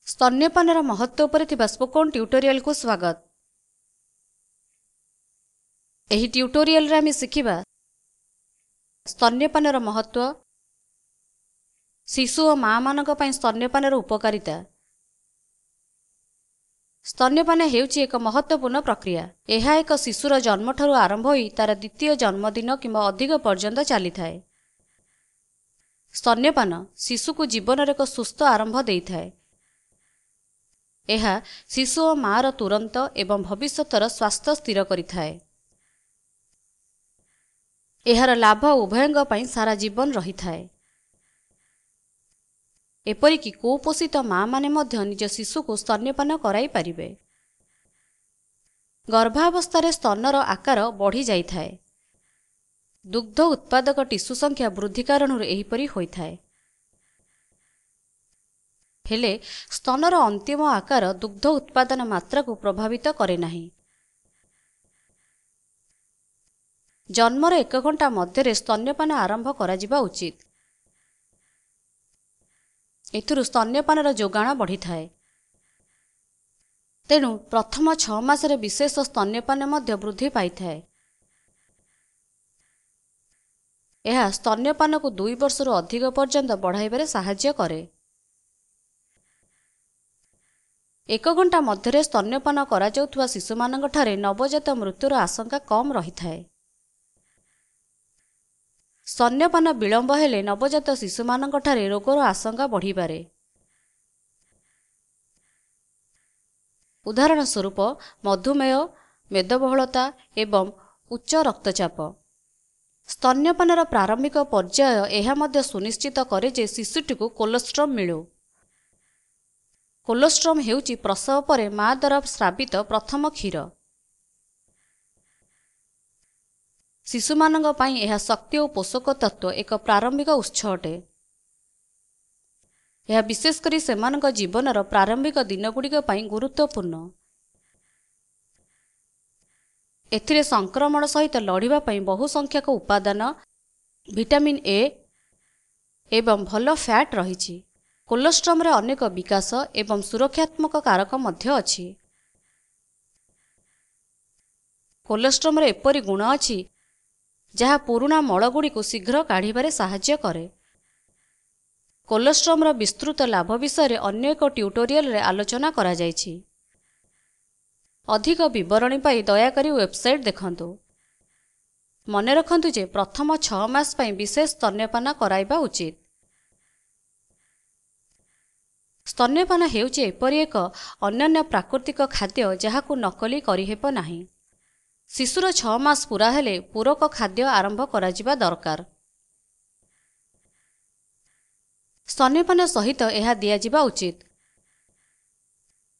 ସ୍ତନ୍ୟପାନର ମହତ୍ତ୍ୱ ଉପରେ ଥିବା ସ୍ପୋକନ୍ ଟ୍ୟୁଟୋରିଆଲକୁ ସ୍ୱାଗତ। ଏହି ଟ୍ୟୁଟୋରିଆଲରେ ଆମେ ଶିଖିବା ସ୍ତନ୍ୟପାନର ମହତ୍ତ୍ୱ, ଶିଶୁ ଓ ମାଆମାନଙ୍କ ପାଇଁ ସ୍ତନ୍ୟପାନର ଉପକାରିତା। ସ୍ତନ୍ୟପାନ ହେଉଛି ଏକ ମହତ୍ତ୍ୱପୂର୍ଣ୍ଣ ପ୍ରକ୍ରିୟା। ଏହା ଏକ ଶିଶୁର ଜନ୍ମଠାରୁ ଆରମ୍ଭ ହୋଇ ତାର ଦ୍ୱିତୀୟ ଜନ୍ମଦିନ କିମ୍ବା ଅଧିକ ପର୍ଯ୍ୟନ୍ତ ଚାଲିଥାଏ। ସ୍ତନ୍ୟପାନ ଶିଶୁକୁ ଜୀବନର ଏକ ସୁସ୍ଥ ଆରମ୍ଭ ଦେଇଥାଏ। ଏହା ଶିଶୁ ଓ ମାଆର ତୁରନ୍ତ ଏବଂ ଭବିଷ୍ୟତର ସ୍ୱାସ୍ଥ୍ୟ ସ୍ଥିର କରିଥାଏ। ଏହାର ଲାଭ ଉଭୟଙ୍କ ପାଇଁ ସାରା ଜୀବନ ରହିଥାଏ। ଏପରିକି କୁପୋଷିତ ମାଆମାନେ ମଧ୍ୟ ନିଜ ଶିଶୁକୁ ସ୍ତନ୍ୟପାନ କରାଇ ପାରିବେ। ଗର୍ଭାବସ୍ଥାରେ ସ୍ତନର ଆକାର ବଢ଼ିଯାଇଥାଏ। ଦୁଗ୍ଧ ଉତ୍ପାଦକ ଟିସୁ ସଂଖ୍ୟା ବୃଦ୍ଧି କାରଣରୁ ଏହିପରି ହୋଇଥାଏ। ହେଲେ ସ୍ତନର ଅନ୍ତିମ ଆକାର ଦୁଗ୍ଧ ଉତ୍ପାଦନ ମାତ୍ରାକୁ ପ୍ରଭାବିତ କରେ ନାହିଁ। ଜନ୍ମର 1 ଘଣ୍ଟା ମଧ୍ୟରେ ସ୍ତନ୍ୟପାନ ଆରମ୍ଭ କରାଯିବା ଉଚିତ। ଏଥିରୁ ସ୍ତନ୍ୟପାନର ଯୋଗାଣ ବଢ଼ିଥାଏ। ତେଣୁ ପ୍ରଥମ 6 ମାସରେ ବିଶେଷ ସ୍ତନ୍ୟପାନ ମଧ୍ୟ ବୃଦ୍ଧି ପାଇଥାଏ। ଏହା ସ୍ତନ୍ୟପାନକୁ 2 ବର୍ଷରୁ ଅଧିକ ପର୍ଯ୍ୟନ୍ତ ବଢ଼ାଇବାରେ ସାହାଯ୍ୟ କରେ। 1 ଘଣ୍ଟା ମଧ୍ୟରେ ସ୍ତନ୍ୟପାନ କରାଯାଉଥିବା ଶିଶୁମାନଙ୍କଠାରେ ନବଜାତ ମୃତ୍ୟୁର ଆଶଙ୍କା କମ୍ ରହିଥାଏ। ସ୍ତନ୍ୟପାନ ବିଳମ୍ବ ହେଲେ ନବଜାତ ଶିଶୁମାନଙ୍କଠାରେ ରୋଗର ଆଶଙ୍କା ବଢ଼ିପାରେ। ଉଦାହରଣ ସ୍ୱରୂପ ମଧୁମେହ, ମେଦବହୁଳତା ଏବଂ ଉଚ୍ଚ ରକ୍ତଚାପ। ସ୍ତନ୍ୟପାନର ପ୍ରାରମ୍ଭିକ ପର୍ଯ୍ୟାୟ ଏହା ମଧ୍ୟ ସୁନିଶ୍ଚିତ କରେ ଯେ ଶିଶୁଟିକୁ କୋଲୋଷ୍ଟ୍ରମ୍ ମିଳୁ। କୋଲୋଷ୍ଟ୍ରମ୍ ହେଉଛି ପ୍ରସବ ପରେ ମା ଦ୍ୱାରା ସ୍ରାବିତ ପ୍ରଥମ କ୍ଷୀର। ଶିଶୁମାନଙ୍କ ପାଇଁ ଏହା ଶକ୍ତି ଓ ପୋଷକ ତତ୍ତ୍ୱ ଏକ ପ୍ରାରମ୍ଭିକ ଉତ୍ସ ଅଟେ। ଏହା ବିଶେଷ କରି ସେମାନଙ୍କ ଜୀବନର ପ୍ରାରମ୍ଭିକ ଦିନଗୁଡ଼ିକ ପାଇଁ ଗୁରୁତ୍ୱପୂର୍ଣ୍ଣ। ଏଥିରେ ସଂକ୍ରମଣ ସହିତ ଲଢ଼ିବା ପାଇଁ ବହୁ ସଂଖ୍ୟକ ଉପାଦାନ, ଭିଟାମିନ୍ ଏ ଏବଂ ଭଲ ଫ୍ୟାଟ୍ ରହିଛି। କୋଲୋଷ୍ଟ୍ରମରେ ଅନେକ ବିକାଶ ଏବଂ ସୁରକ୍ଷାତ୍ମକ କାରକ ମଧ୍ୟ ଅଛି। କୋଲୋଷ୍ଟ୍ରମରେ ଏପରି ଗୁଣ ଅଛି ଯାହା ପୁରୁଣା ମଳଗୁଡ଼ିକୁ ଶୀଘ୍ର କାଢ଼ିବାରେ ସାହାଯ୍ୟ କରେ। କୋଲୋଷ୍ଟ୍ରମର ବିସ୍ତୃତ ଲାଭ ବିଷୟରେ ଅନ୍ୟ ଏକ ଟ୍ୟୁଟୋରିଆଲରେ ଆଲୋଚନା କରାଯାଇଛି। ଅଧିକ ବିବରଣୀ ପାଇଁ ଦୟାକରି ୱେବସାଇଟ୍ ଦେଖନ୍ତୁ। ମନେ ରଖନ୍ତୁ ଯେ ପ୍ରଥମ 6 ମାସ ପାଇଁ ବିଶେଷ ସ୍ତନ୍ୟପାନ କରାଇବା ଉଚିତ। ସ୍ତନ୍ୟପାନ ହେଉଛି ଏପରି ଏକ ଅନନ୍ୟ ପ୍ରାକୃତିକ ଖାଦ୍ୟ ଯାହାକୁ ନକଲି କରିହେବ ନାହିଁ। ଶିଶୁର 6 ମାସ ପୂରା ହେଲେ ପୂରକ ଖାଦ୍ୟ ଆରମ୍ଭ କରାଯିବା ଦରକାର। ସ୍ତନ୍ୟପାନ ସହିତ ଏହା ଦିଆଯିବା ଉଚିତ।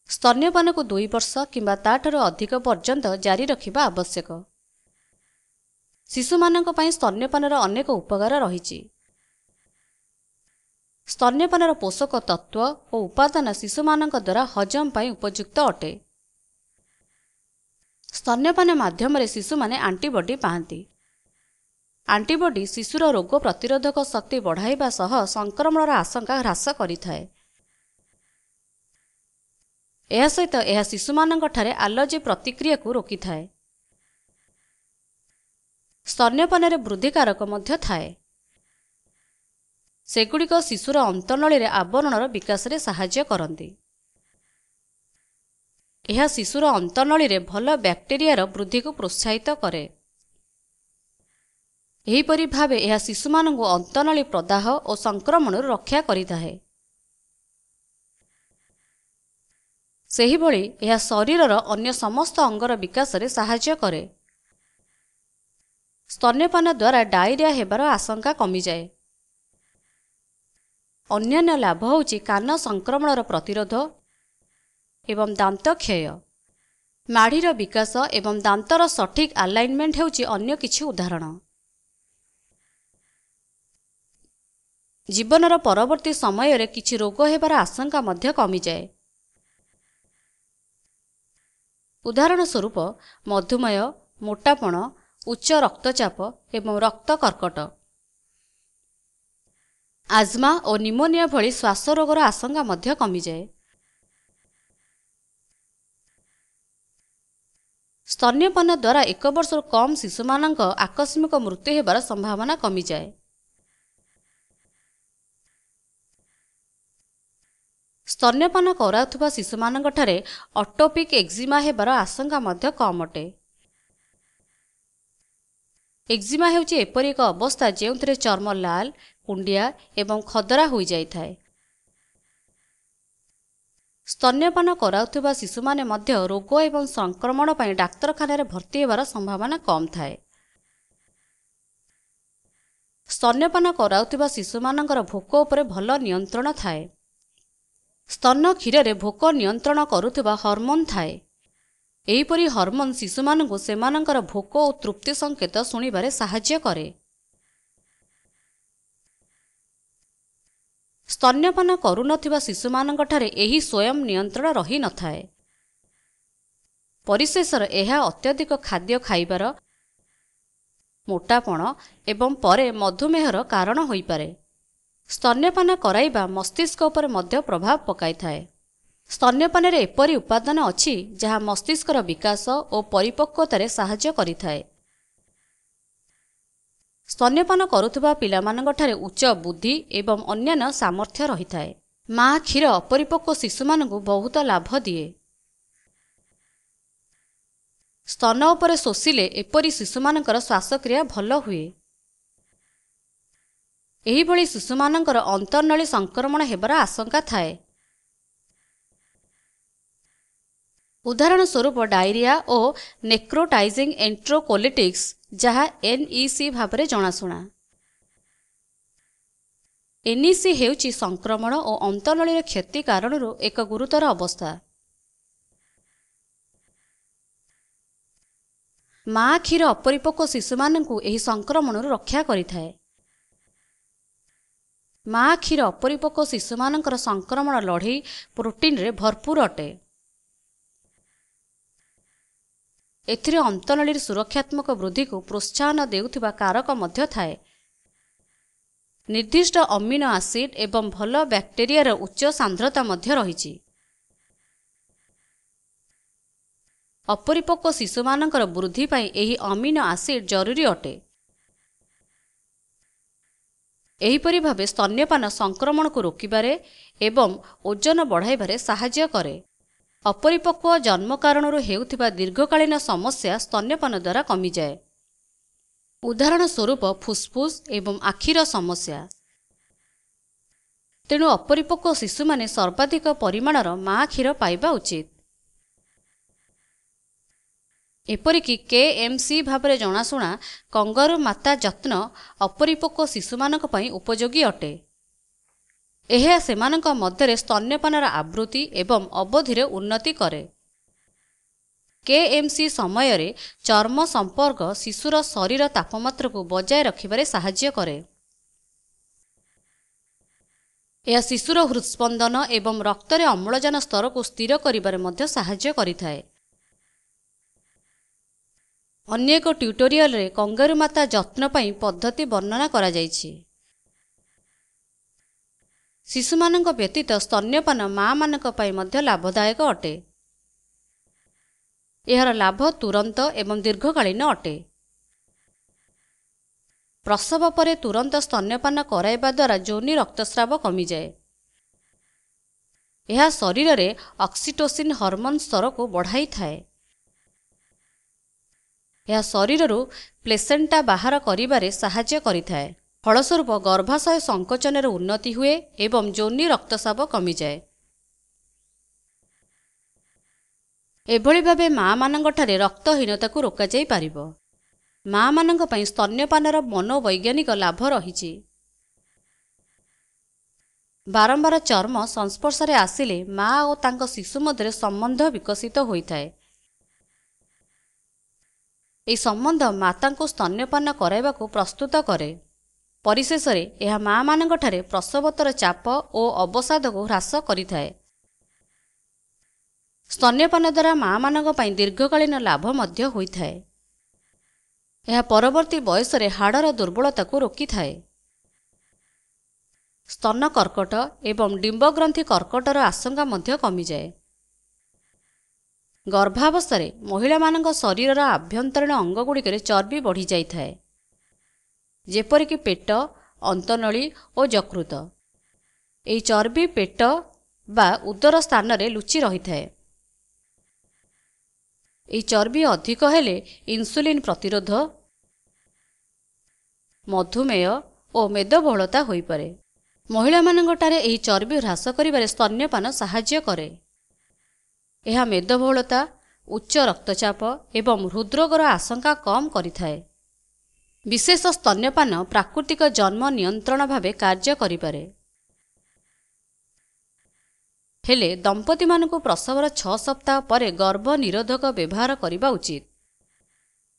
ସ୍ତନ୍ୟପାନକୁ 2 ବର୍ଷ କିମ୍ବା ତାଠାରୁ ଅଧିକ ପର୍ଯ୍ୟନ୍ତ ଜାରି ରଖିବା ଆବଶ୍ୟକ। ଶିଶୁମାନଙ୍କ ପାଇଁ ସ୍ତନ୍ୟପାନର ଅନେକ ଉପକାର ରହିଛି। ସ୍ତନ୍ୟପାନର ପୋଷକ ତତ୍ତ୍ୱ ଓ ଉପାଦାନ ଶିଶୁମାନଙ୍କ ଦ୍ୱାରା ହଜମ ପାଇଁ ଉପଯୁକ୍ତ ଅଟେ। ସ୍ତନ୍ୟପାନ ମାଧ୍ୟମରେ ଶିଶୁମାନେ ଆଣ୍ଟିବଡି ପାଆନ୍ତି। ଆଣ୍ଟିବଡି ଶିଶୁର ରୋଗ ପ୍ରତିରୋଧକ ଶକ୍ତି ବଢ଼ାଇବା ସହ ସଂକ୍ରମଣର ଆଶଙ୍କା ହ୍ରାସ କରିଥାଏ। ଏହା ସହିତ ଏହା ଶିଶୁମାନଙ୍କଠାରେ ଆଲର୍ଜି ପ୍ରତିକ୍ରିୟାକୁ ରୋକିଥାଏ। ସ୍ତନ୍ୟପାନରେ ବୃଦ୍ଧିକାରକ ମଧ୍ୟ ଥାଏ। ସେଗୁଡ଼ିକ ଶିଶୁର ଅନ୍ତନଳୀରେ ଆବରଣର ବିକାଶରେ ସାହାଯ୍ୟ କରନ୍ତି। ଏହା ଶିଶୁର ଅନ୍ତନଳୀରେ ଭଲ ବ୍ୟାକ୍ଟେରିଆର ବୃଦ୍ଧିକୁ ପ୍ରୋତ୍ସାହିତ କରେ। ଏହିପରି ଭାବେ ଏହା ଶିଶୁମାନଙ୍କୁ ଅନ୍ତନଳୀ ପ୍ରଦାହ ଓ ସଂକ୍ରମଣରୁ ରକ୍ଷା କରିଥାଏ। ସେହିଭଳି ଏହା ଶରୀରର ଅନ୍ୟ ସମସ୍ତ ଅଙ୍ଗର ବିକାଶରେ ସାହାଯ୍ୟ କରେ। ସ୍ତନ୍ୟପାନ ଦ୍ୱାରା ଡାଇରିଆ ହେବାର ଆଶଙ୍କା କମିଯାଏ। ଅନ୍ୟାନ୍ୟ ଲାଭ ହେଉଛି କାନ ସଂକ୍ରମଣର ପ୍ରତିରୋଧ ଏବଂ ଦାନ୍ତ କ୍ଷୟ। ମାଢ଼ିର ବିକାଶ ଏବଂ ଦାନ୍ତର ସଠିକ୍ ଆଲାଇନମେଣ୍ଟ ହେଉଛି ଅନ୍ୟ କିଛି ଉଦାହରଣ। ଜୀବନର ପରବର୍ତ୍ତୀ ସମୟରେ କିଛି ରୋଗ ହେବାର ଆଶଙ୍କା ମଧ୍ୟ କମିଯାଏ। ଉଦାହରଣ ସ୍ୱରୂପ ମଧୁମେହ, ମୋଟାପଣ, ଉଚ୍ଚ ରକ୍ତଚାପ ଏବଂ ରକ୍ତ କର୍କଟ। ଆଜମା ଓ ନିମୋନିଆ ଭଳି ଶ୍ୱାସ ରୋଗର ଆଶଙ୍କା ମଧ୍ୟ କମିଯାଏ। ସ୍ତନ୍ୟପାନ ଦ୍ୱାରା 1 ବର୍ଷରୁ କମ୍ ଶିଶୁମାନଙ୍କ ଆକସ୍ମିକ ମୃତ୍ୟୁ ହେବାର ସମ୍ଭାବନା କମିଯାଏ। ସ୍ତନ୍ୟପାନ କରାଉଥିବା ଶିଶୁମାନଙ୍କଠାରେ ଅଟୋପିକ୍ ଏକ୍ଜିମା ହେବାର ଆଶଙ୍କା ମଧ୍ୟ କମ୍ ଅଟେ। ଏକ୍ଜିମା ହେଉଛି ଏପରି ଏକ ଅବସ୍ଥା ଯେଉଁଥିରେ ଚର୍ମ ଲାଲ, କୁଣ୍ଡିଆ ଏବଂ ଖଦରା ହୋଇଯାଇଥାଏ। ସ୍ତନ୍ୟପାନ କରାଉଥିବା ଶିଶୁମାନେ ମଧ୍ୟ ରୋଗ ଏବଂ ସଂକ୍ରମଣ ପାଇଁ ଡାକ୍ତରଖାନାରେ ଭର୍ତ୍ତି ହେବାର ସମ୍ଭାବନା କମ୍ ଥାଏ। ସ୍ତନ୍ୟପାନ କରାଉଥିବା ଶିଶୁମାନଙ୍କର ଭୋକ ଉପରେ ଭଲ ନିୟନ୍ତ୍ରଣ ଥାଏ। ସ୍ତନ କ୍ଷୀରରେ ଭୋକ ନିୟନ୍ତ୍ରଣ କରୁଥିବା ହରମୋନ୍ ଥାଏ। ଏହିପରି ହରମୋନ୍ ଶିଶୁମାନଙ୍କୁ ସେମାନଙ୍କର ଭୋକ ଓ ତୃପ୍ତି ସଂକେତ ଶୁଣିବାରେ ସାହାଯ୍ୟ କରେ। ସ୍ତନ୍ୟପାନ କରୁନଥିବା ଶିଶୁମାନଙ୍କଠାରେ ଏହି ସ୍ୱୟଂ ନିୟନ୍ତ୍ରଣ ରହିନଥାଏ। ପରିଶେଷରେ ଏହା ଅତ୍ୟଧିକ ଖାଦ୍ୟ ଖାଇବାର, ମୋଟାପଣ ଏବଂ ପରେ ମଧୁମେହର କାରଣ ହୋଇପାରେ। ସ୍ତନ୍ୟପାନ କରାଇବା ମସ୍ତିଷ୍କ ଉପରେ ମଧ୍ୟ ପ୍ରଭାବ ପକାଇଥାଏ। ସ୍ତନ୍ୟପାନରେ ଏପରି ଉପାଦାନ ଅଛି ଯାହା ମସ୍ତିଷ୍କର ବିକାଶ ଓ ପରିପକ୍ୱତାରେ ସାହାଯ୍ୟ କରିଥାଏ। ସ୍ତନ୍ୟପାନ କରୁଥିବା ପିଲାମାନଙ୍କଠାରେ ଉଚ୍ଚ ବୁଦ୍ଧି ଏବଂ ଅନ୍ୟାନ୍ୟ ସାମର୍ଥ୍ୟ ରହିଥାଏ। ମା କ୍ଷୀର ଅପରିପକ୍ୱ ଶିଶୁମାନଙ୍କୁ ବହୁତ ଲାଭ ଦିଏ। ସ୍ତନ ଉପରେ ଶୋଷିଲେ ଏପରି ଶିଶୁମାନଙ୍କର ଶ୍ୱାସକ୍ରିୟା ଭଲ ହୁଏ। ଏହିଭଳି ଶିଶୁମାନଙ୍କର ଅନ୍ତର୍ନଳୀ ସଂକ୍ରମଣ ହେବାର ଆଶଙ୍କା ଥାଏ। ଉଦାହରଣ ସ୍ୱରୂପ ଡାଇରିଆ ଓ ନେକ୍ରୋଟାଇଜିଂ ଏଣ୍ଟ୍ରୋକୋଲିଟିକ୍ସ, ଯାହା NEC ଭାବରେ ଜଣାଶୁଣା। NEC ହେଉଛି ସଂକ୍ରମଣ ଓ ଅନ୍ତନଳୀର କ୍ଷତି କାରଣରୁ ଏକ ଗୁରୁତର ଅବସ୍ଥା। ମା କ୍ଷୀର ଅପରିପକ୍ୱ ଶିଶୁମାନଙ୍କୁ ଏହି ସଂକ୍ରମଣରୁ ରକ୍ଷା କରିଥାଏ। ମା କ୍ଷୀର ଅପରିପକ୍ୱ ଶିଶୁମାନଙ୍କର ସଂକ୍ରମଣ ଲଢ଼େଇ ପ୍ରୋଟିନରେ ଭରପୁର ଅଟେ। ଏଥିରେ ଅନ୍ତନଳୀର ସୁରକ୍ଷାତ୍ମକ ବୃଦ୍ଧିକୁ ପ୍ରୋତ୍ସାହନ ଦେଉଥିବା କାରକ ମଧ୍ୟ ଥାଏ। ନିର୍ଦ୍ଦିଷ୍ଟ ଅମିନୋ ଆସିଡ୍ ଏବଂ ଭଲ ବ୍ୟାକ୍ଟେରିଆର ଉଚ୍ଚ ସାନ୍ଦ୍ରତା ମଧ୍ୟ ରହିଛି। ଅପରିପକ୍ୱ ଶିଶୁମାନଙ୍କର ବୃଦ୍ଧି ପାଇଁ ଏହି ଅମିନୋ ଆସିଡ୍ ଜରୁରୀ ଅଟେ। ଏହିପରି ଭାବେ ସ୍ତନ୍ୟପାନ ସଂକ୍ରମଣକୁ ରୋକିବାରେ ଏବଂ ଓଜନ ବଢ଼ାଇବାରେ ସାହାଯ୍ୟ କରେ। ଅପରିପକ୍ୱ ଜନ୍ମ କାରଣରୁ ହେଉଥିବା ଦୀର୍ଘକାଳୀନ ସମସ୍ୟା ସ୍ତନ୍ୟପାନ ଦ୍ୱାରା କମିଯାଏ। ଉଦାହରଣ ସ୍ୱରୂପ ଫୁସ୍ଫୁସ୍ ଏବଂ ଆଖିର ସମସ୍ୟା। ତେଣୁ ଅପରିପକ୍ୱ ଶିଶୁମାନେ ସର୍ବାଧିକ ପରିମାଣର ମା କ୍ଷୀର ପାଇବା ଉଚିତ। ଏପରିକି KMC ଭାବରେ ଜଣାଶୁଣା କଙ୍ଗାରୁ ମାତା ଯତ୍ନ ଅପରିପକ୍ୱ ଶିଶୁମାନଙ୍କ ପାଇଁ ଉପଯୋଗୀ ଅଟେ। ଏହା ସେମାନଙ୍କ ମଧ୍ୟରେ ସ୍ତନ୍ୟପାନର ଆବୃତ୍ତି ଏବଂ ଅବଧିରେ ଉନ୍ନତି କରେ। KMC ସମୟରେ ଚର୍ମ ସମ୍ପର୍କ ଶିଶୁର ଶରୀର ତାପମାତ୍ରାକୁ ବଜାୟ ରଖିବାରେ ସାହାଯ୍ୟ କରେ। ଏହା ଶିଶୁର ହୃଦସ୍ପନ୍ଦନ ଏବଂ ରକ୍ତରେ ଅମ୍ଳଜାନ ସ୍ତରକୁ ସ୍ଥିର କରିବାରେ ମଧ୍ୟ ସାହାଯ୍ୟ କରିଥାଏ। ଅନ୍ୟ ଏକ ଟ୍ୟୁଟୋରିଆଲରେ କଙ୍ଗାରୁ ମାତା ଯତ୍ନ ପାଇଁ ପଦ୍ଧତି ବର୍ଣ୍ଣନା କରାଯାଇଛି। ଶିଶୁମାନଙ୍କ ବ୍ୟତୀତ ସ୍ତନ୍ୟପାନ ମା'ମାନଙ୍କ ପାଇଁ ମଧ୍ୟ ଲାଭଦାୟକ ଅଟେ। ଏହାର ଲାଭ ତୁରନ୍ତ ଏବଂ ଦୀର୍ଘକାଳୀନ ଅଟେ। ପ୍ରସବ ପରେ ତୁରନ୍ତ ସ୍ତନ୍ୟପାନ କରାଇବା ଦ୍ୱାରା ଯୋନି ରକ୍ତସ୍ରାବ କମିଯାଏ। ଏହା ଶରୀରରେ ଅକ୍ସିଟୋସିନ୍ ହରମୋନ୍ ସ୍ତରକୁ ବଢ଼ାଇଥାଏ। ଏହା ଶରୀରରୁ ପ୍ଲେସେଣ୍ଟା ବାହାର କରିବାରେ ସାହାଯ୍ୟ କରିଥାଏ। ଫଳସ୍ୱରୂପ ଗର୍ଭାଶୟ ସଂକୋଚନରେ ଉନ୍ନତି ହୁଏ ଏବଂ ଯୋନି ରକ୍ତସ୍ରାବ କମିଯାଏ। ଏଭଳି ଭାବେ ମା'ମାନଙ୍କଠାରେ ରକ୍ତହୀନତାକୁ ରୋକାଯାଇପାରିବ। ମା'ମାନଙ୍କ ପାଇଁ ସ୍ତନ୍ୟପାନର ମନୋବୈଜ୍ଞାନିକ ଲାଭ ରହିଛି। ବାରମ୍ବାର ଚର୍ମ ସଂସ୍ପର୍ଶରେ ଆସିଲେ ମା ଓ ତାଙ୍କ ଶିଶୁ ମଧ୍ୟରେ ସମ୍ବନ୍ଧ ବିକଶିତ ହୋଇଥାଏ। ଏହି ସମ୍ବନ୍ଧ ମାତାଙ୍କୁ ସ୍ତନ୍ୟପାନ କରାଇବାକୁ ପ୍ରସ୍ତୁତ କରେ। ପରିଶେଷରେ ଏହା ମା'ମାନଙ୍କଠାରେ ପ୍ରସବୋତ୍ତର ଚାପ ଓ ଅବସାଦକୁ ହ୍ରାସ କରିଥାଏ। ସ୍ତନ୍ୟପାନ ଦ୍ୱାରା ମା'ମାନଙ୍କ ପାଇଁ ଦୀର୍ଘକାଳୀନ ଲାଭ ମଧ୍ୟ ହୋଇଥାଏ। ଏହା ପରବର୍ତ୍ତୀ ବୟସରେ ହାଡ଼ର ଦୁର୍ବଳତାକୁ ରୋକିଥାଏ। ସ୍ତନ କର୍କଟ ଏବଂ ଡିମ୍ବଗ୍ରନ୍ଥି କର୍କଟର ଆଶଙ୍କା ମଧ୍ୟ କମିଯାଏ। ଗର୍ଭାବସ୍ଥାରେ ମହିଳାମାନଙ୍କ ଶରୀରର ଆଭ୍ୟନ୍ତରୀଣ ଅଙ୍ଗଗୁଡ଼ିକରେ ଚର୍ବି ବଢ଼ିଯାଇଥାଏ, ଯେପରିକି ପେଟ, ଅନ୍ତନଳୀ ଓ ଯକୃତ। ଏହି ଚର୍ବି ପେଟ ବା ଉଦର ସ୍ଥାନରେ ଲୁଚି ରହିଥାଏ। ଏହି ଚର୍ବି ଅଧିକ ହେଲେ ଇନ୍ସୁଲିନ୍ ପ୍ରତିରୋଧ, ମଧୁମେହ ଓ ମେଦବହୁଳତା ହୋଇପାରେ। ମହିଳାମାନଙ୍କଠାରେ ଏହି ଚର୍ବି ହ୍ରାସ କରିବାରେ ସ୍ତନ୍ୟପାନ ସାହାଯ୍ୟ କରେ। ଏହା ମେଦବହୁଳତା, ଉଚ୍ଚ ରକ୍ତଚାପ ଏବଂ ହୃଦ୍ରୋଗର ଆଶଙ୍କା କମ୍ କରିଥାଏ। ବିଶେଷ ସ୍ତନ୍ୟପାନ ପ୍ରାକୃତିକ ଜନ୍ମ ନିୟନ୍ତ୍ରଣ ଭାବେ କାର୍ଯ୍ୟ କରିପାରେ। ହେଲେ ଦମ୍ପତିମାନଙ୍କୁ ପ୍ରସବର 6 ସପ୍ତାହ ପରେ ଗର୍ଭ ନିରୋଧକ ବ୍ୟବହାର କରିବା ଉଚିତ।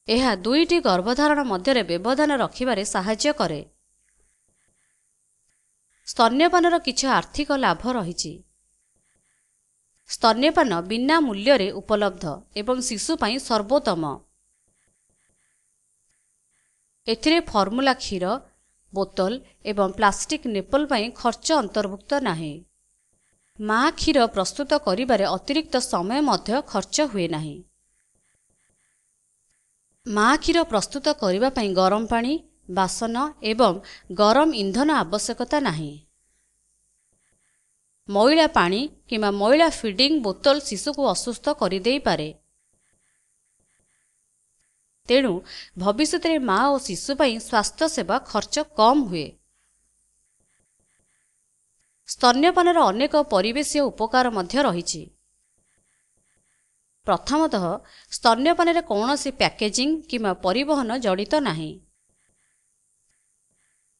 ଏହା ଦୁଇଟି ଗର୍ଭଧାରଣ ମଧ୍ୟରେ ବ୍ୟବଧାନ ରଖିବାରେ ସାହାଯ୍ୟ କରେ। ସ୍ତନ୍ୟପାନର କିଛି ଆର୍ଥିକ ଲାଭ ରହିଛି। ସ୍ତନ୍ୟପାନ ବିନା ମୂଲ୍ୟରେ ଉପଲବ୍ଧ ଏବଂ ଶିଶୁ ପାଇଁ ସର୍ବୋତ୍ତମ। ଏଥିରେ ଫର୍ମୁଲା କ୍ଷୀର, ବୋତଲ ଏବଂ ପ୍ଲାଷ୍ଟିକ୍ ନିପଲ୍ ପାଇଁ ଖର୍ଚ୍ଚ ଅନ୍ତର୍ଭୁକ୍ତ ନାହିଁ। ମା କ୍ଷୀର ପ୍ରସ୍ତୁତ କରିବାରେ ଅତିରିକ୍ତ ସମୟ ମଧ୍ୟ ଖର୍ଚ୍ଚ ହୁଏ ନାହିଁ। ମା କ୍ଷୀର ପ୍ରସ୍ତୁତ କରିବା ପାଇଁ ଗରମ ପାଣି, ବାସନ ଏବଂ ଗରମ ଇନ୍ଧନ ଆବଶ୍ୟକତା ନାହିଁ। ମଇଳା ପାଣି କିମ୍ବା ମଇଳା ଫିଡିଂ ବୋତଲ ଶିଶୁକୁ ଅସୁସ୍ଥ କରିଦେଇପାରେ। ତେଣୁ ଭବିଷ୍ୟତରେ ମା ଓ ଶିଶୁ ପାଇଁ ସ୍ୱାସ୍ଥ୍ୟସେବା ଖର୍ଚ୍ଚ କମ୍ ହୁଏ। ସ୍ତନ୍ୟପାନର ଅନେକ ପରିବେଶୀୟ ଉପକାର ମଧ୍ୟ ରହିଛି। ପ୍ରଥମତଃ, ସ୍ତନ୍ୟପାନରେ କୌଣସି ପ୍ୟାକେଜିଂ କିମ୍ବା ପରିବହନ ଜଡ଼ିତ ନାହିଁ।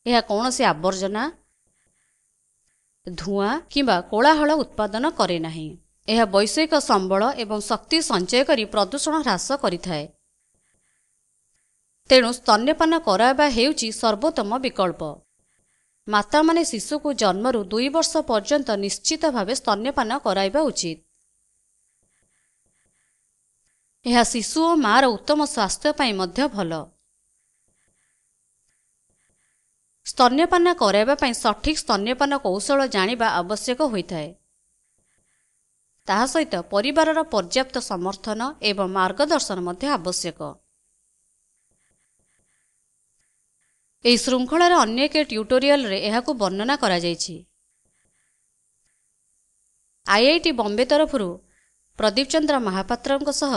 ଏହା କୌଣସି ଆବର୍ଜନା, ଧୂଆଁ କିମ୍ବା କୋଳାହଳ ଉତ୍ପାଦନ କରେ ନାହିଁ। ଏହା ବୈଷୟିକ ସମ୍ବଳ ଏବଂ ଶକ୍ତି ସଞ୍ଚୟ କରି ପ୍ରଦୂଷଣ ହ୍ରାସ କରିଥାଏ। ତେଣୁ ସ୍ତନ୍ୟପାନ କରାଇବା ହେଉଛି ସର୍ବୋତ୍ତମ ବିକଳ୍ପ। ମାତାମାନେ ଶିଶୁକୁ ଜନ୍ମରୁ 2 ବର୍ଷ ପର୍ଯ୍ୟନ୍ତ ନିଶ୍ଚିତ ଭାବେ ସ୍ତନ୍ୟପାନ କରାଇବା ଉଚିତ। ଏହା ଶିଶୁ ଓ ମାର ଉତ୍ତମ ସ୍ୱାସ୍ଥ୍ୟ ପାଇଁ ମଧ୍ୟ ଭଲ। ସ୍ତନ୍ୟପାନ କରାଇବା ପାଇଁ ସଠିକ୍ ସ୍ତନ୍ୟପାନ କୌଶଳ ଜାଣିବା ଆବଶ୍ୟକ ହୋଇଥାଏ। ତାହା ସହିତ ପରିବାରର ପର୍ଯ୍ୟାପ୍ତ ସମର୍ଥନ ଏବଂ ମାର୍ଗଦର୍ଶନ ମଧ୍ୟ ଆବଶ୍ୟକ। ଏହି ଶୃଙ୍ଖଳାର ଅନ୍ୟ ଏକ ଟ୍ୟୁଟୋରିଆଲରେ ଏହାକୁ ବର୍ଣ୍ଣନା କରାଯାଇଛି। ଆଇଆଇଟି ବମ୍ବେ ତରଫରୁ ପ୍ରଦୀପ ଚନ୍ଦ୍ର ମହାପାତ୍ରଙ୍କ ସହ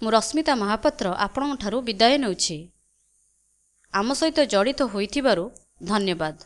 ମୁଁ ରଶ୍ମିତା ମହାପାତ୍ର ଆପଣଙ୍କଠାରୁ ବିଦାୟ ନେଉଛି। ଆମ ସହିତ ଜଡ଼ିତ ହୋଇଥିବାରୁ ଧନ୍ୟବାଦ।